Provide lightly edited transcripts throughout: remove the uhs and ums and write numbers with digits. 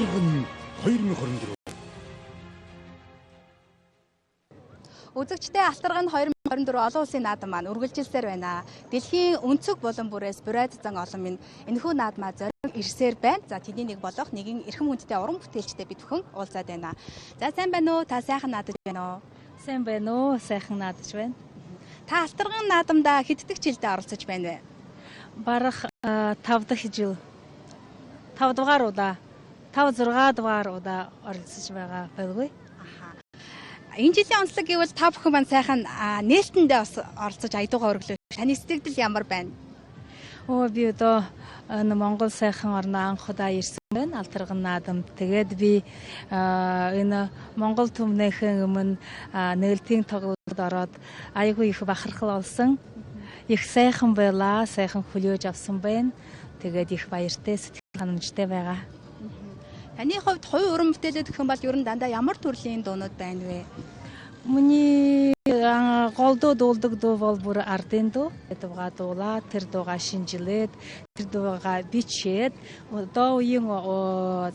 Алтарган 2024. Үзэгчдээ Алтарган 2024 олон улсын наадам маань үргэлжилсээр байна. Дэлхийн өнцөг булан бүрээс бурайд зан олон минь энэхүү наадмаа зорин ирсээр байна. За тэдний нэг болох нэгэн эрхэм хүндтэй уран бүтээлчтэй бид бүхэн уулзаад байна. За сайн байна уу? Та сайхан наадаж байна уу? Сайн байна уу? Сайхан наадаж байна. Та Алтарган наадамдаа хэд дэх жилдээ оролцож байна вэ? Барах 5 дахь жил. 5 дугаар удаа. 5 6 дугаар удаа оролцож байгаа байлгүй. Энэ жилийн онцлог гэвэл та бүхэн маань сайхан нээлтэндээ бас оролцож аядуугаа өргөлөө. Таны сэтгэл ямар байна? Оо би одоо энэ Монгол сайхан орноо анх удаа ирсэн байна. Алтарган наадамд. Тэгээд би энэ Монгол түмнийхэн өмнө нээлтийн тоглолтод ороод айгүй их бахархал олсон. Их сайхан байлаа, сайхан хүлээж авсан байна. Тэгээд их баяртай, сэтгэл ханамжтай байгаа. Таны хувьд хувь уран бүтээлүүд гэх юм бол ер нь дандаа ямар төрлийн дуунууд байна вэ? Миний голдуу дуулдаг дуу бол бүр ардын дуу. Дууга дуулаа, тэр дууга шинжилээд, тэр дууга бичээд одоо үеийн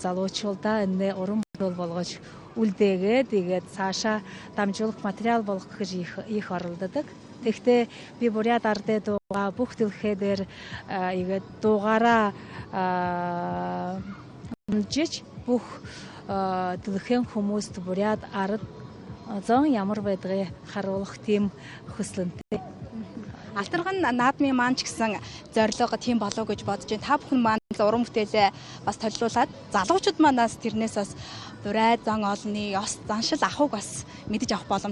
залуучуудаа энэ уран бүтээл болгож үлдээгээд тэгээд цаашаа дамжуулах материал болгох гэж их оролддог. Тэгэхдээ би бурят ардын дууга бүх дэлхий дээр ингээд дуугаараа жиж бүх дэлхийн хүмүүст бурят ард зон ямар байдгийг харуулах тийм хүслэнтэй. Алтарган наадмын маань ч гэсэн зорилго тийм болов гэж бодож байна. Та бүхэн маань уран бүтээлээ бас толиулаад залуучууд манаас тэрнээс бас бурай зан олны ёс заншил ахуйг бас мэдэж авах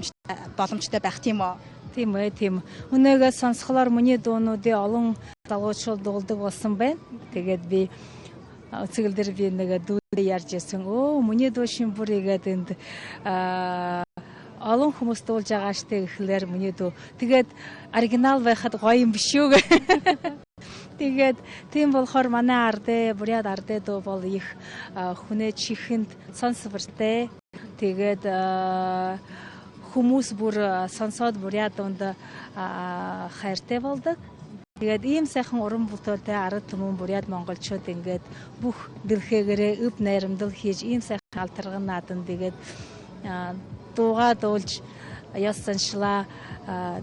боломжтой байх тийм үү? Тийм ээ, тийм. Өнөөгөө сонсхолоор миний дуунуудын олон залуучууд дуулдаг болсон байна. Тэгээд би Цэгэлдэр дээр би нэг дүүдээ ярьж ирсэн. Өө миний дуу шин бүр игээд энд олон хүмүүс дуулж байгаа штэ гэхлээр миний дуу. Тэгээд оригинал байхад гоё юм биш үү гэ. Тэгээд тийм болохоор манай ардээ бурят ардээ дуу бол их хүнээ чихэнд сонсвартай. Тэгээд хүмүүс бүр сонсоод бурят дунд хайртай болдог. Тэгээд ийм сайхан уран бүтээлтэй ард түмэн бурят монголчууд ингээд бүх дэлхийгээрээ өв найрамдал хийж ийм сайхан алтарган наадам тэгээд дуугаа дуулж ёс заншлаа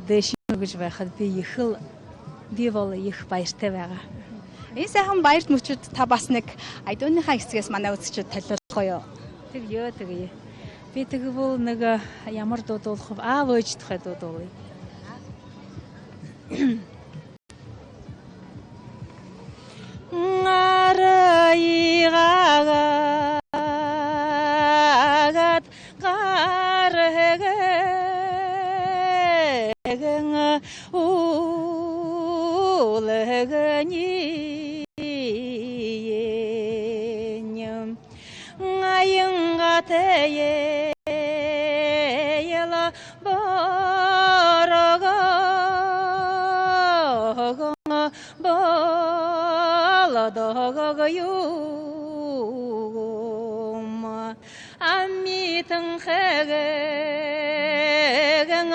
дээш гэж байхад би их л би бол их баяртай байгаа. Энэ сайхан баярт мөчөд та бас нэг аядууныхаа хэсгээс манай үзэгчид толиулах уу? Тэгье тэгье. Би тэгвэл нэг ямар дуу дуулах вэ? Аа вөөж тухай дуу дуулъя. Арайгагаад гарэгэн үлэгний аянгатэйла борого болодогоюм амитэн хэгэн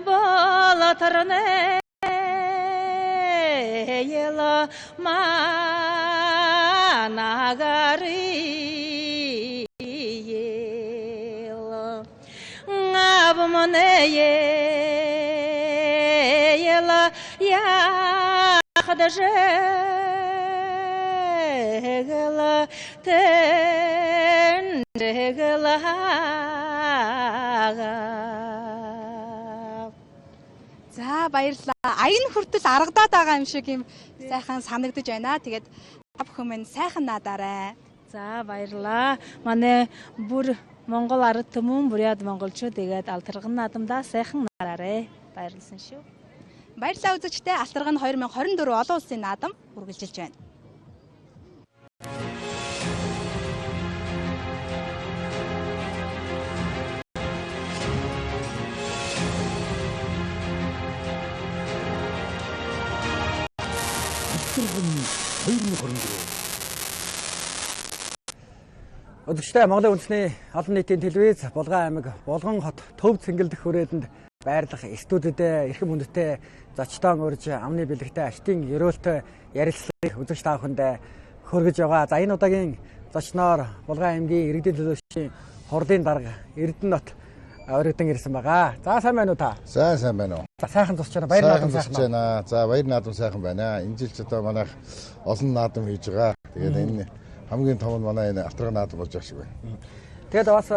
болоторнэйла манагарыйла абмнэйла яхдажэгла тэнжэгла. За баярлалаа. Аян хүртэл аргадаад байгаа юм шиг юм сайхан санагдаж байна. Тэгээд та бүхэн минь сайхан наадаарай. За баярлалаа. Манай бүр Монгол ард түмэн бурят монголчууд тэгээд алтарган наадамдаа сайхан нараарэ. Баярлсан шүү. Баярлалаа үзэгчдээ. Алтарган 2024 олон улсын наадам үргэлжилж байна. Алтарган 2024. Үзэгчдээ Монголын үндэсний олон нийтийн телевиз Булган аймаг Булган хот Төв цэнгэлдэх хүрээдэнд байрлах студидээ эрхэм хүндтэй зочдоон урьж амны бэлэгтэй аштын ерөөлтэй ярилцлагыг үзэгч та бүхэндээ хөргөж байгаа. За энэ удаагийн зочноор Булган аймгийн иргэдийн төлөөлөгчийн хурлын дарга Эрдэнэт оригдон ирсэн байгаа. За, сайн байна уу та? За, сайн байна уу? За, сайхан зурч байна. Баяр наадам сайхан байна. За, баяр наадам сайхан байна. Энэ жил ч одоо манайх олон наадам хийж байгаа. Тэгээд энэ хамгийн том нь манай энэ Алтарган наадам болж байгаа шиг байна. Тэгээд бас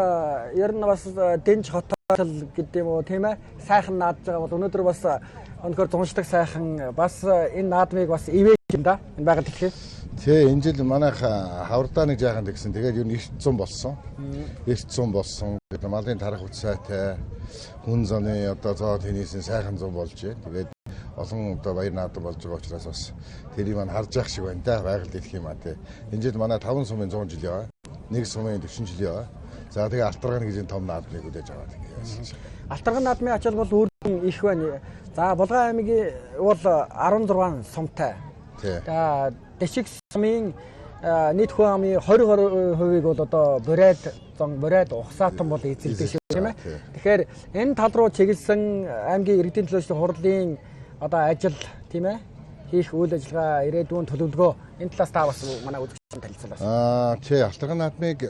ер нь бас дэнж хотол гэдэг юм уу, тийм ээ? Сайхан наадж байгаа бол өнөөдөр бас өнөхөр зуншдаг сайхан бас энэ наадмыг бас ивэж юм да. Энэ байгаль дэлхий. Тий, энэ жил манайх хаврдаа нэг жаахан тэгсэн. Тэгээд ер нь эрт зун болсон. Эрт зун болсон. Тэгээд малын тарах үтсайтай хүн зоны одоо зоо тэнийсэн сайхан зун болж байна. Тэгээд олон одоо баяр наадам болж байгаа учраас бас тэрийг маань харж явах шиг байна да. Байгаль дэлхий маань тий. Энэ жил манай 5 сумын 100 жил яваа. Нэг сумын 40 жил яваа. За, тэгээ Алтарган гэж энэ том наадмыг хүлээж аваад ингэ. Алтарган наадмын ачаал бол үр дүн их байна. За, Булган аймгийн бол 16 сумтай. За, Дэшиг сумын нийт хүн амын 20 гаруй хувийг бол одоо Бурайд зон, Бурайд ухсаатан бол эзэлдэг шиг тийм ээ. Тэгэхээр энэ тал руу чиглэсэн аймгийн иргэдийн төлөөлөгчдийн хурлын одоо ажил, тийм ээ, хийх үйл ажиллагаа, ирээдүйн төлөвлөгөө, энэ талаас та бас манай үзэгчдэд танилцуулаач. Тий, Алтарган наадмыг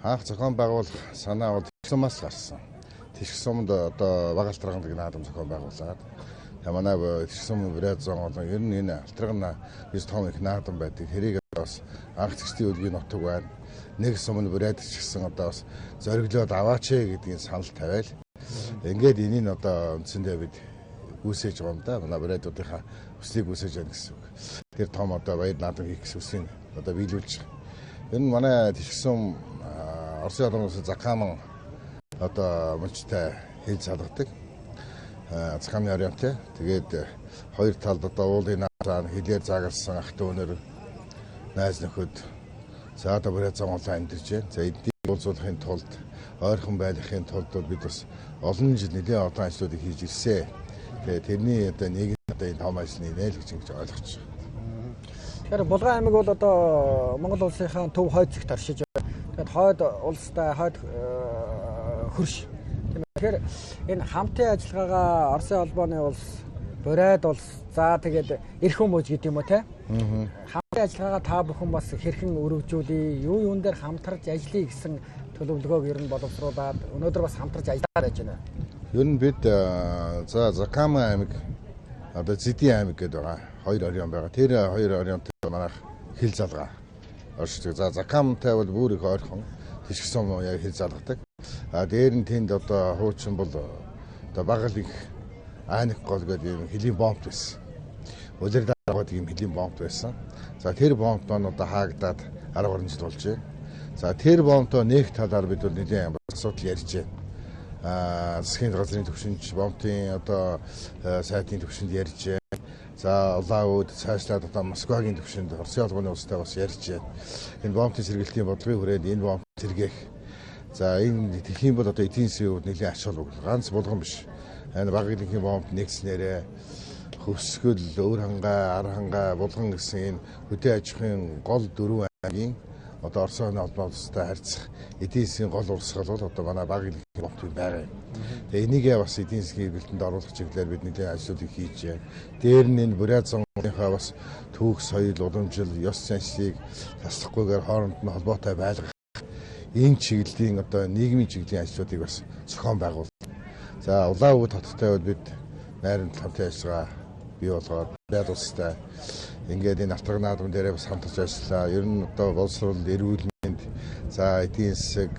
анх зохион байгуулах санаа бол Тэшиг сумаас гарсан. Тэшиг сумд одоо Бага Алтарган гэдэг наадам зохион байгуулад манай Тэшиг сум, Бурайд зон болон ер нь энэ Алтарган гэж том их наадам байдаг. Тэрийг бас анх зэгсдийн үлгийн нутаг байна. Нэг сум нь Бурайд ч гэсэн одоо бас зориглоод аваач гэдгийг санал тавиал. Ингээд энийг одоо үндсэндээ бид гүйсэж байгаа юм да. Манай бурайдуудынхаа хүслийг гүйсэж байна гэсэн үг. Тэр том одоо баяр наадам хийх гэсэн хүслийг одоо биелүүлж байгаа. Энэ манай Тэшиг сум Оросын олон улсын Закаман одоо мөнчтэй хил залгадаг. Закамын орионтой. Тэгээд хоёр талд одоо уулын наадам хилээр загалсан ах дүүнер, найз нөхөд, за одоо Бурайд зам олон амьдарч байна. За, эднийг уулзуулахын тулд, ойрхон байлгахын тулд бид бас олон жил нэлээд олон ажлуудыг хийж ирсэн. Тэгээд тэрний одоо нэг нь одоо энэ том ажлын нэ л гэж ингэж ойлгож байна. Тэгэхээр Булган аймаг бол одоо Монгол улсынхаа төв хойд зэгт оршиж байна. Тэгээд хойд улстай хойд хөрш. Тийм ээ. Тэгэхээр энэ хамтын ажиллагаагаа Оросын холбооны улс, Бурайд улс, за тэгээд Эрхэм мууж гэдэг юм уу те? Хамтын ажиллагаагаа та бүхэн бас хэрхэн өргөжүүлье, юу юун дээр хамтарч ажиллая гэсэн төлөвлөгөөг ер нь боловсруулад өнөөдөр бас хамтарч ажиллаад байж байна. Ер нь бид за Закама аймаг, одоо Зэдийн аймаг гэдэг байгаа. Хоёр орион байгаа. Тэр хоёр орионтой манайх хил залгаа оршдог. За, Закамтай бол бүр их ойрхон, Тэшиг сум яг хил залгадаг. А дээр нь тэнд одоо хуучин бол одоо багал их Айнак гол гэдэг юм хөлийн бомб байсан. Улир дараад ийм хөлийн бомб байсан. За, тэр бомб маань одоо хаагдаад 10 гаруй жил болж байна. За, тэр бомбтоо нэг талаар бид бол нэлээд асуудал ярьж байна. Засгийн газрын төвшөнд, бомбын одоо сайтын төвшөнд ярьж байна. За, улаан үүд цаашлаад одоо Москвагийн төвшөнд, Оросын холбооны улстай бас ярьж байна. Энэ бомбын сэргэлтийн бодлогын хүрээнд энэ бомб сэргээх. За, энэ тэгэх юм бол одоо эдийн засгийн хувьд нэлээд ач холбогдол. Ганц Булган биш. Энэ Бага Гэлэнхийн бомб нэгснээрээ Хөвсгөл, Өвөр хангай, Ар хангай, Булган гэсэн энэ хөдөө аж ахуйн гол дөрвөн аймгийн одоо Оросын холбооны улстай харьцах эдийн засгийн гол урсгал бол одоо манай Бага Гэлэнхийн бомб байгаа юм. Тэгээ энийгээ бас эдийн засгийн бэлтэнд оруулах чиглэлээр бид нэлээд ажлуудыг хийж байна. Дээр нь энэ Бурайд зонынхаа бас түүх, соёл, уламжил, ёс заншлыг таслахгүйгээр хооронд нь холбоотой байлгах энэ чиглэлийн одоо нийгмийн чиглэлийн ажлуудыг бас зохион байгуул. За, улаан өвөг хоттой бол бид найрамдал хамтын ажиллагаа бий болгоод Бурайд улстай ингээд энэ Алтарган наадам дээрээ бас хамтарч ажиллаа. Ер нь одоо боловсрол, эрүүл мэнд, за эдийн засаг,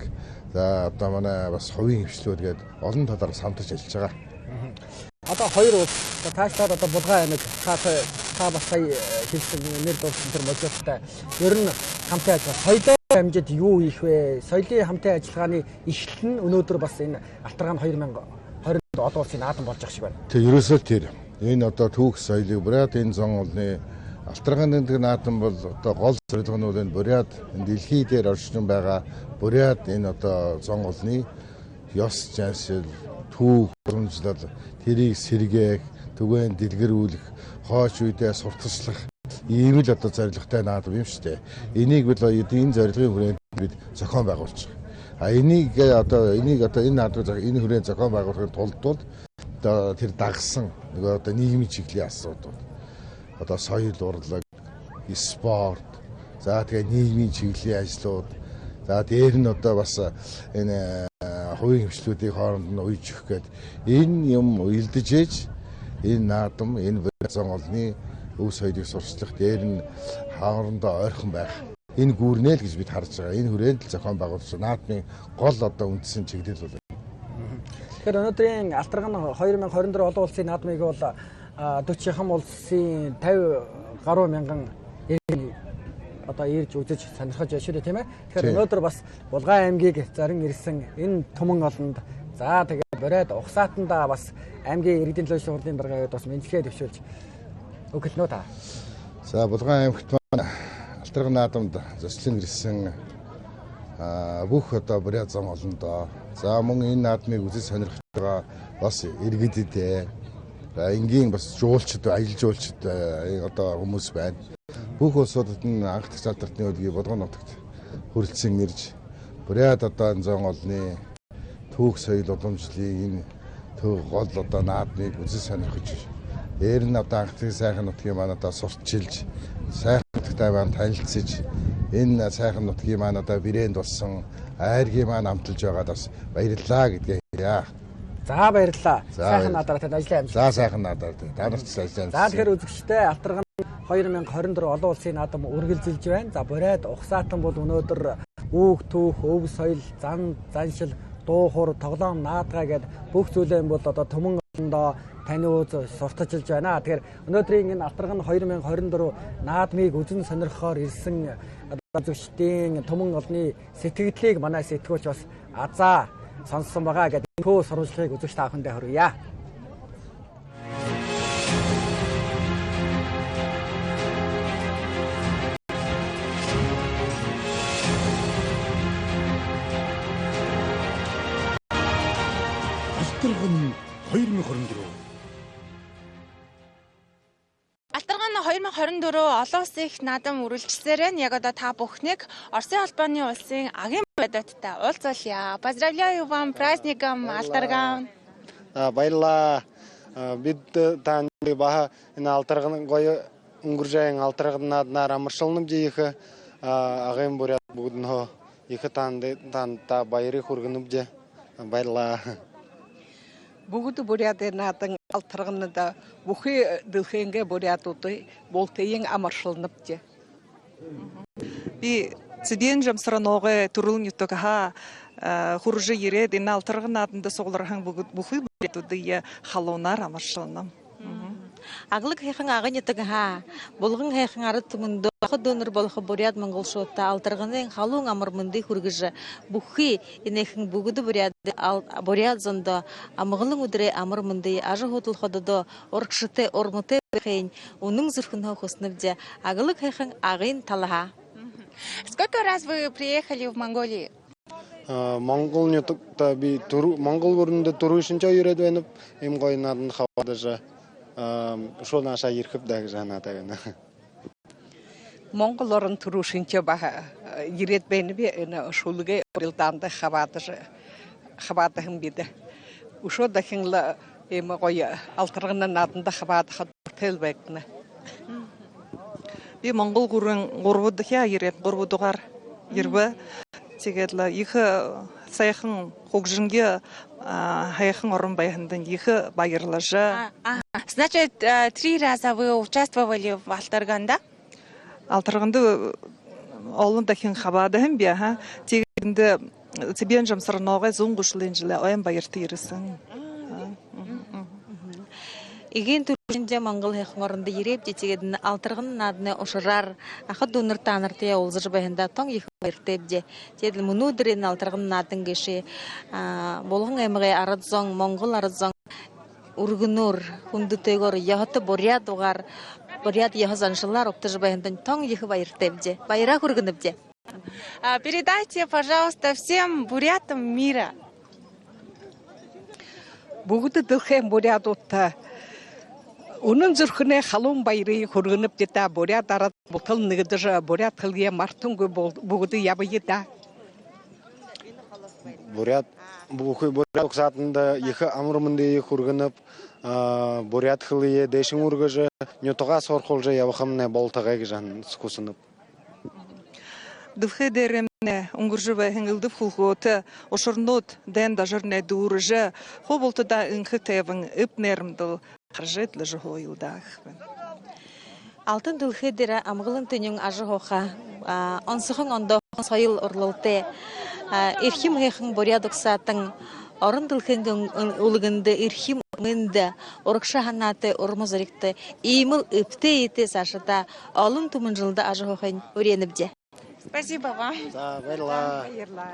за одоо манай бас хувийн хвшлүүд гээд олон талаар бас хамтарч ажиллаж байгаа. Одоо хоёр улс таашлаад одоо Булган аймаг та бас сая хэлсэн нэр дурдсан тэр мужуудтай ер нь хамтын ажиллагаа соёлоор амжид юу хийх вэ? Соёлын хамтын ажиллагааны эхлэл нь өнөөдөр бас энэ Алтарган 2020 олон улсын наадам болж байгаа шиг байна. Тэг, ерөөсөө тэр энэ одоо түүх соёлыг Бурайд энэ зон олны Алтарган гэдэг наадам бол одоо гол зорилго нь бол энэ Бурайд энэ дэлхий дээр оршин байгаа Бурайд энэ одоо зон олны ёс заншил, түүх уламжлал тэрийг сэргээх, түгээн дэлгэрүүлэх, хойч үедээ сурталчлах ийм л одоо зорилготой наадам юм шүү дээ. Энийг бид энэ зорилгын хүрээнд бид зохион байгуулж байгаа. А энийг одоо энэ наадмыг энэ хүрээнд зохион байгуулахын тулд бол одоо тэр дагсан нөгөө одоо нийгмийн чиглэлийн асуудал, одоо соёл урлаг, спорт, За тэгээ нийгмийн чиглэлийн ажлууд, за дээр нь одоо бас энэ хувийн хвшлүүдийг хооронд нь уйж өгөх гээд энэ юм уялдаж ээж энэ наадам, энэ бурят зон олны өв соёлыг сурчлах, дээр нь хоорондоо ойрхон байх энэ гүрнэ л гэж бид харж байгаа. Энэ хүрээнд л зохион байгуулсан наадмын гол одоо үндсэн чиглэл бол. Тэгэхээр өнөөдрийн Алтарган 2024 олон улсын наадмыг бол 40 хам улсын 50 гаруй мянган иргэн одоо ирж үзэж сонирхож байна шүү дээ, тийм ээ. Тэгэхээр өнөөдөр бас Булган аймгийг зорин ирсэн энэ түмэн олонд, за тэгээд Бурайд Угсаатандаа бас аймгийн иргэдийн төлөөллийн хурлын даргаыг бас мэдлэгээ дэвшүүлж өгөх та. За Булган аймагт маань Алтарган наадамд зочлон ирсэн бүх одоо бурят зам олондоо, за мөн энэ наадмыг үзэж сонирхож байгаа бас иргэдэд, энгийн бас жуулчид, аялал жуулчид одоо хүмүүс байна. Бүх улсуудад нь анх дахь залтартны өдгийг Булган нутагт хүрэлцэн ирж бурят одоо зон олны түүх соёл уламжлалын энэ төв гол одоо наадмыг үзэж сонирхож, дээр нь одоо анх дахь сайхан нутгийн маань одоо сурчилж, сайхан нутагтай маань танилцж, энэ сайхан нутгийн маань одоо брэнд болсон айргийн маань амталж байгаад бас баярлалаа гэдгээ хэлье. За баярлалаа. Сайхан наадаар танд ажлын амжилт. За сайхан наадаар та нарт ажлын амжилт. За тэгэхээр үзэгчтэй Алтарган 2024 олон улсын наадам үргэлжилж байна. За Бурайд Угсаатан бол өнөөдөр үүх түүх, өв соёл, зан заншил, дуу хор, тоглоом, наадгаа гэд бүх зүйлээ бол одоо түмэн олондоо таниуз сурталчилж байна. Тэгэхээр өнөөдрийн энэ Алтарган 2024 наадмыг үзэн сонирхохоор ирсэн үзэгчдийн түмэн олны сэтгэгдлийг манай сэтгүүлч бас азаа сонссон байгаа гэдэг хөө сурвалжлагыг үзэгч та бүхэндээ хүргье. Алтарган 2024. Алтарган 2024 олон улсын их наадам үргэлжилсээр байна. Яг одоо та бүхнийг Оросын холбооны улсын агийн бодиттой уулзуулъя. Поздравляю вам праздником Алтарган. Баярлалаа. Бид танд баха энэ Алтарган гоё өнгөржайн Алтарган нааднаар амаршилнам жийх агийн бурят бүгднөө их танд та баярыг хүргэнэвж баярлалаа. Бүгд бурятын наадам Алтарганында бүхий дэлхийнгээ бурятуудыг болтын амаршилнавж. Би цэдэн жамсраноогой төрөлн ютог ха хуржи ирээд энэ Алтарган наадамд суглархан бүхий бурятуудыг халуунаар амаршилнам. Аглаг хайхан агын ютог ха булган хайхан ард түмэнд хад өнөр болох бурят монголшуудтай Алтарганы халуун амар мөндийг хүргэж бүхий энэхэн бүгд бурят бурят зондо амгалан өдрөө амар мөндий ажиг худал хододо урагштай урмтай байхын үнэн зүрхэнхөө хүснэвж аглаг хайхан агын талха. Сколько раз вы приехали в Монголию? Монгол нутагта би Монгол гүрэндээ түрүүшинчөө ирээд байна. Им гоё нааданд хаваадаж шул наашаа ирэхэв даа гэж санаатай байна. Монгол орон түрүүшинчөө баха ирээд байна би энэ шулгээ орилдаанд хаваадаж хаваадахан бид. Ушоо дахин л им гоё Алтарган нааданд хаваадах тэл байгна. Би Монгол гүрэн 3 дахь ирээд 3 дугаар ирвэ. Тэгээд л их сайхан хөгжингээ хайхан орон байхандан их баярлажаа. Значит, 3 раза вы участвовали в Алтарган, да? Алтарганд олон дахин хаваадахан би ха. Тэгээд цэбэн жамсарноогой зун гушлын жил оян баярт ирсэн. Эгийн төршинжээ Монгол хайхан оронд ирэв жижигэд Алтарган наадны ушраар ахад үнэр та нарт уулзаж байханда тон их баяртай бжээ. Тэгэд өнөөдөр энэ Алтарган наадан гэшээ Булган аймгийн ард зон Монгол ард зон өргөнөөр хүндэтэйгөр яхат бурят угаар бурят яхас аншилар уптаж байханда тон их баяртай бжээ. Баяраа хүргэнэвжээ. Передайте, пожалуйста, всем бурятам мира. Бүгд дэлхийн бурятуудтай үнэн зүрхнээ халуун баярыг хүргэнэв та бурят арад бутал нэгдэж бурят хэлгээ мартангүй бүгд явъя да. Бурят бүхий бурят угсаатанд их амар мөндийг хүргэнэв бурят хэлгээ дэшин үргэж нютгаа сорхолж явах юм болтогоо гэж хүснэ. Дөвхэ дэрэмнэ унгуржывэ хэнгэлдэв хулготы ошорнот дэн дажырнэ дүүржэ хоболтода ынхы тэвэн ып нэрмдыл харжет лыжы хойлдах. Алтын дылхы дэрэ амгылын төнүн ажы хоха онсыхын ондо союл урлылты ирхим хэхэн бурядуксатын орын дылхынгын улыгынды ирхим ыңынды орыкша ханаты ормозорикты имыл ыпты ите сашыта олон тумын жылда ажы хохын уренибде. Спасибо вам. За баярлалаа. Баярлалаа.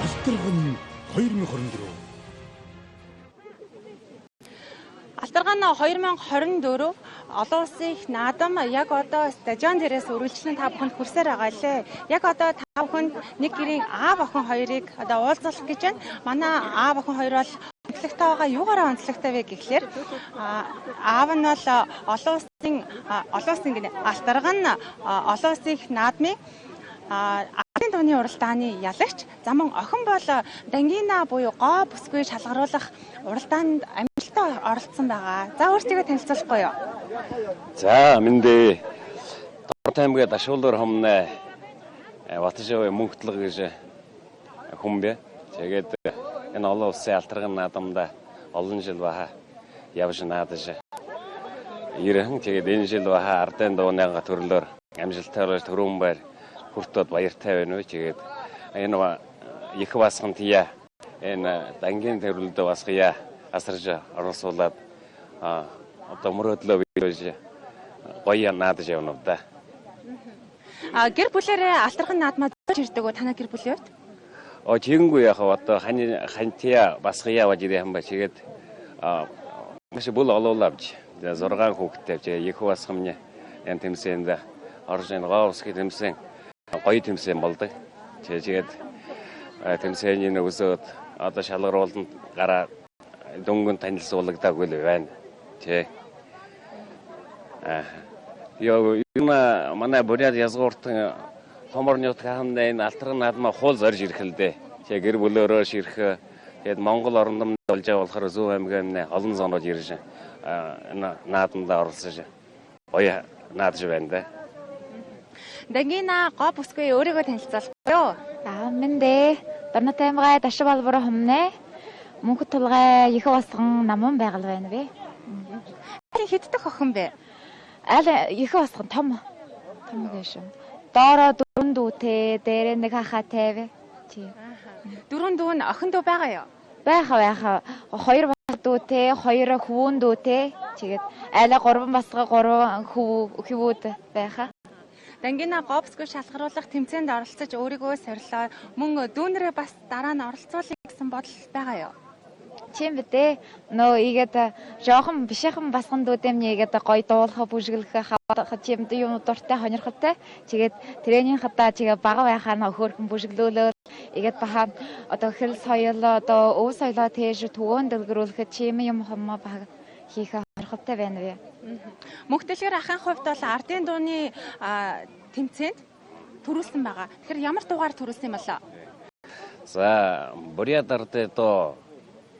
Алтарган 2024. Алтарган 2024 олон улсын их наадам яг одоо стадион дээрээс үргэлжлэн та бүхэнд хүрсээр байгаа лээ. Яг одоо та бүхэнд нэг гэрийн аав охин хоёрыг одоо уулзуулах гэж байна. Манай аав охин хоёр бол онцлогтой байгаа. Юугаараа онцлогтой вэ гэхлээр аав нь бол олон улсын гинэ Алтарган олон улсын их наадмын ардын дууны уралдааны ялагч, заман охин бол дангина буюу гоо бүсгүй шалгаруулах уралдаанд амжилттай оролцсон байгаа. За өөрсдийгөө танилцуулахгүй юу? За мэндэ Дорнот аймгийн Дашуулуур хомноо Батшавын мөнхтлог гэж хүн бэ. Тэгээд энэ олон улсын алтарган наадамда олон жил баха явж наадаж ирэн. Тэгээд энэ жил баха ардын дууны төрлөөр амжилттай төрөн байр хүртээд баяртай байна уу. Тэгээд энэ их басхан тия энэ дангийн төрөлдөө басгая асарж оролцуулаад одоо мөрөөдлөө биелүүлж гоё наадаж явна да. Гэр бүлээрээ алтарган наадмаа зөж ирдэг үү танай гэр бүлийн хувьд? Чигэнгүй яг одоо хантия басгая явж ирэх юм ба чигээд маш бүл олуулавч 6 хүүхэдтэй чигээ их басхамны энэ тэмсэнд орж энэ гоо усгийн тэмсэн гоё тэмсэн болдог. Чигээд тэмсэний өсөөд одоо шалгарууланд гараа дөнгөн танилцуулагдаагүй л байна. Тэ. Йоо юм манай бурят язгууртан хоморнют хаамны энэ алтарган наадмаа хул зорж ирэх л дээ. Тэ гэр бүлөөрөө ширх. Тэгээд Монгол орондом болж байгаа болохоор Зөв аймгийн олон зонууд ирж энэ наадамдаа оролцож гоё наадж байна да. Дангина гоо бүсгүй өөрийгөө танилцуулахгүй юу? За мэндэ Дорнот аймгийн Дашив албар хомноо мөнхөд тулгай их басган намун байгаль байна бэ. Хэд дэх охин бэ? Аль их басган том гэж юм. Доороо 4 дүүтэй, дээрээ нэг хахатай вэ. Тий. 4 дүү нь охин дүү байгаа юу? Байха. 2 бас дүүтэй, 2 хөвүүн дүүтэй. Тэгээд айлаа 3 басга 3 хөвүүд байха. Дангина гоо бүсгүй шалгаруулах тэмцээнд оролцож өөрийгөө сорилоо. Мөн дүүнрээ бас дараа нь оролцуулъя гэсэн бодол байгаа юу? Тийм бэ дээ. Нөө игээд жоохон бишээхэн басган дүүдэмний игээд гоё дуулах, бүжиглэх, хавах тийм юм дуртай хонирхолтой. Тэгээд тренинг хадаа чигээ бага байхаа нөө хөөрхөн бүжиглөөлөө. Игээд баха одоо хэл соёл одоо өв соёлоо тээж төвөн дэлгэрүүлэхэд чим юм хоммо бага хийх хонирхолтой байна вэ. Мөнх дэлгэр ахын хувьд бол ардын дууны тэмцээнд төрүүлсэн байгаа. Тэгэхээр ямар дугаар төрүүлсэн юм болоо? За бурят ардын дуу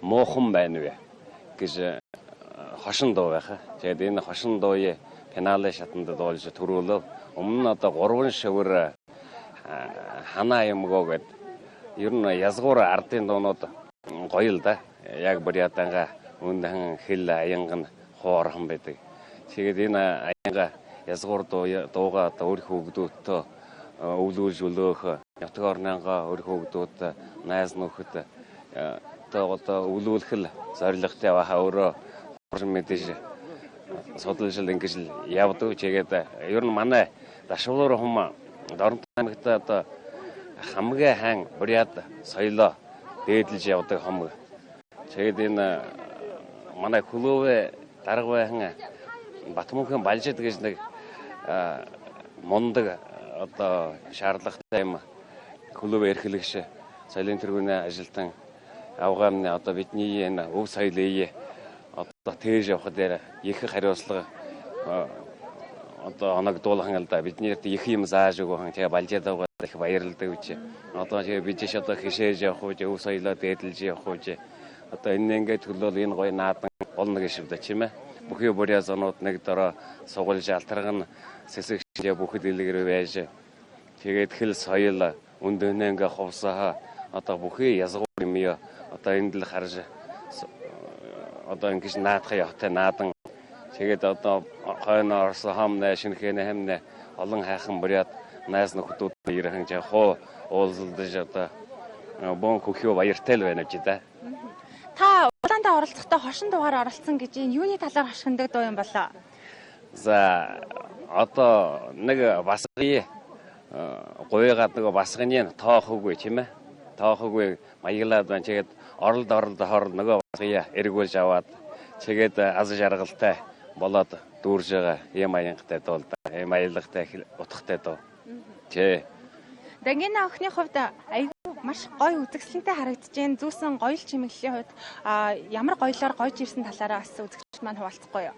муухан байна вэ гэж хошин дуу байха. Тэгээд энэ хошин дууны финалын шатанд дуулж төрүүлв. Өмнө нь одоо 3 шивэр ханаа юмгоо гэд ер нь язгуур ардын дуунууд гоё л да. Яг бурятанга үнэн хэл аянган хуурхан байдаг. Тэгээд энэ аянга язгуур дууга одоо өөрийнхөө өгдөөтөө өвлүүлж өлөөх нутаг орнынгаа өөрийнхөө өгдөөт найз нөхөд одоо өвлүүлэх л зорилготой баха өөрөө хуран мэдээж судалж л ингэж л явдаг. Тэгээд ер нь манай Дашвалуур хум Дорнот аймагт одоо хамгийн сайн бурят соёлоо дээдлж явдаг хомог. Тэгээд энэ манай хөлөөвэ дарга байхан Батмөнхийн балжид гэж нэг мундаг одоо шаардлагатай юм хөлөөвэ эрхлэгч соёлын тэргүүний ажилтан авгаамны одоо бидний энэ өв соёлыг одоо тээж явах дээр их хариуцлага одоо оногдуулхан л да бидний их юм зааж өгөх тэгээ балжид байгаа Их баярлдаг үчи. Одоо тэгээ бид ч одоо хишээж явах үчи, өв соёлоо дээдэлж явах үчи. Одоо энэ ингээд төлөөл энэ гоё наадан болно гэж шивдэ чимээ. Бүхий буря зонууд нэг дороо сугалж алтарган сэсэг шинжээ бүхэд илгэр байж. Тэгээд хэл соёл өндөнөө ингээ хувсаа одоо бүхий язгуур юм ёо. Одоо энд л харж одоо ингэж наадах явтай наадан. Тэгээд одоо хойно орсон хамнаа шинэхэнэ хамнаа олон хайхан бурят найз нөхдүүд ирхэн жахуу уулзалдаж одоо бон хөхөө баяртай л байна гэж да. Та улаандаа оролцохдоо хошин дугаар оролцсон гэж энэ юуны талаар хошигндаг дуу юм болоо? За одоо нэг басгын гуйгаад нөгөө басганы тоохоогүй тийм ээ. Тоохоогүй маяглаад байна. Тэгээд оролд оролд хорол нөгөө басгая эргүүлж аваад тэгээд аз жаргалтай болоод дүүрж байгаа юм аянгатай дуу л да. Юм аялгатай утгатай дуу. Тэ. Дангина охины хувьд айгүй маш гоё үзэсгэлэнтэй харагдаж байна. Зүүсэн гоёл чимэглэлийн хувьд ямар гоёлоор гойж ирсэн талаараа бас үзэгчд маань хуваалцахгүй юу?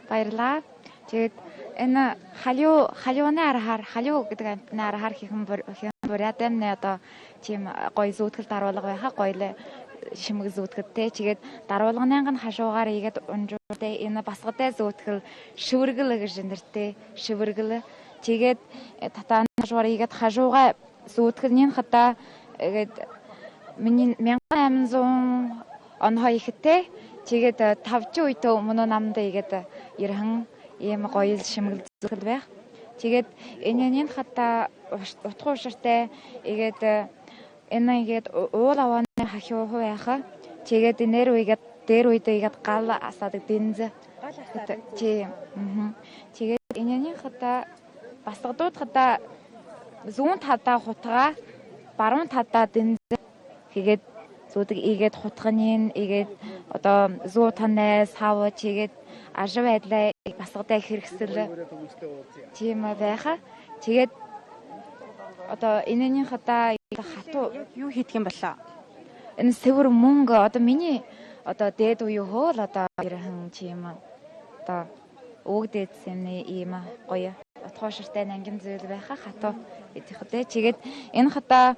Баярлалаа. Тэгээд энэ халиу халиуны арахаар халиу гэдэг амьтны арахаар хийхэн бурятын одоо тийм гоё зүүтгэл даруулга байхаа гоё шимэг зүүтгэдтэй. Тэгээд даруулганы нь хашуугаар игээд унжуутай энэ басгатай зүүтгэл шүргэл гэж нэртэй шүргэл. Тэгээд татааны хашуугаар игээд хашууга зүүтгэлний хата игээд миний 1800 онхоо ихэтэй. Тэгээд 5 үедээ өмнө намд игээд ирхэн ийм гоё шимгэл зүтгэл байх. Тэгээд энэний хата утга учиртай игээд энэ игээд уул авааны хахиу байха. Тэгээд энээр үегээд дээр үедээ игээд гал асаадаг дэнз. Гал асаадаг. Тийм. Тэгээд энэний хата басгадууд хата зүүн талдаа хутгаа баруун талдаа дэнз хийгээд зүүдэг игээд хутганы игээд одоо зүү танай сав чигээд ажив байдлаа басгадай хэрэгсэл тийм байха. Тэгээд одоо энэний хата хатуу юу хийдэг юм болоо? Энэ сэвэр мөнгө одоо миний одоо дээд үе хөөл одоо ирхэн тийм одоо өвөг дээдсэний ийм гоё утга учиртай нангин зүйл байха хатуу идэхтэй. Тэгээд энэ хата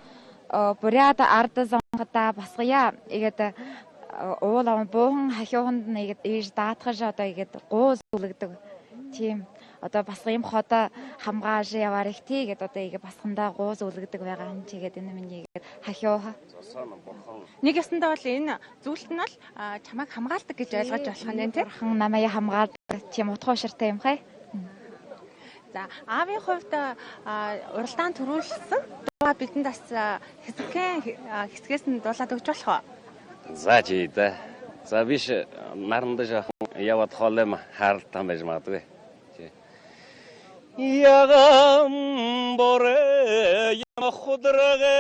бурят ард зонгода басгая игээд уул аван буухан хахиуханд нь игээд ээж даатгаж одоо игээд гуу зүлэгдэг. Тийм одоо басга юм ходоо хамгааж яваар их тий гэд одоо игээ басхандаа гуу зүлэгдэг байгаа юм чигээд энэ миний игээд хахиуха. Нэг ясандаа бол энэ зүйлт нь бол чамайг хамгаалдаг гэж ойлгож болох нь тий. Бурхан намайг хамгаалдаг тийм утга учиртай юм хай. За аавын хувьд уралдаан төрүүлсэн дуу бидэнд бас хэсэгхэн хэсгээс нь дуулаад өгч болох уу? За чи да. За биш наранд жоохон яваад хоолой хаалтан байж магадгүй. Ягам боре ям худрага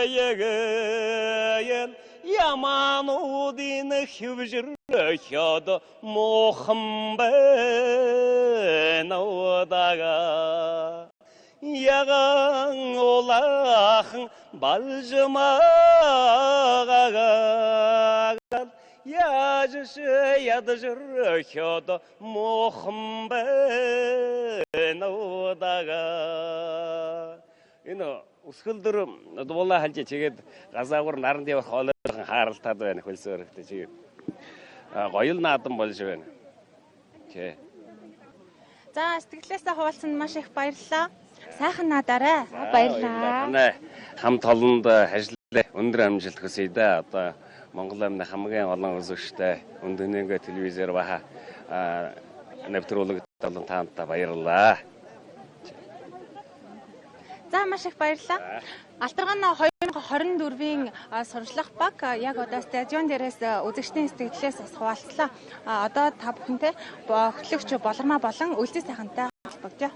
ягэн ямануудын хөвжир хёд мохан байна удага яган улахан балжмагагаар яжш яджир хёд мохан байна удага. Энэ өсгөлдөр дуулаа халж чигээд газаагур наранд явах хоолойхон хаарлтаад байна хөлсөөр чигээд гоё л наадам болж байна. Тэ. За сэтгэлээсээ хуваалцсанд маш их баярлалаа. Сайхан наадаарай. Баярлалаа. Танай хамт олонд ажиллаа өндөр амжилт хүсье да. Одоо Монгол амны хамгийн олон үзэгчтэй өндөнөнгөө телевизээр баха нэвтрүүлэг болон таантаа баярлалаа. За маш их баярлалаа. Алтарган 2024-ийн сурвалжлах баг яг одоо стадион дээрээс үзэгчдийн сэтгэлээс бас хуваалцлаа. Одоо та бүхэнтэй хөтлөгч Болормаа болон Өлзий сайхантай холбогдъё.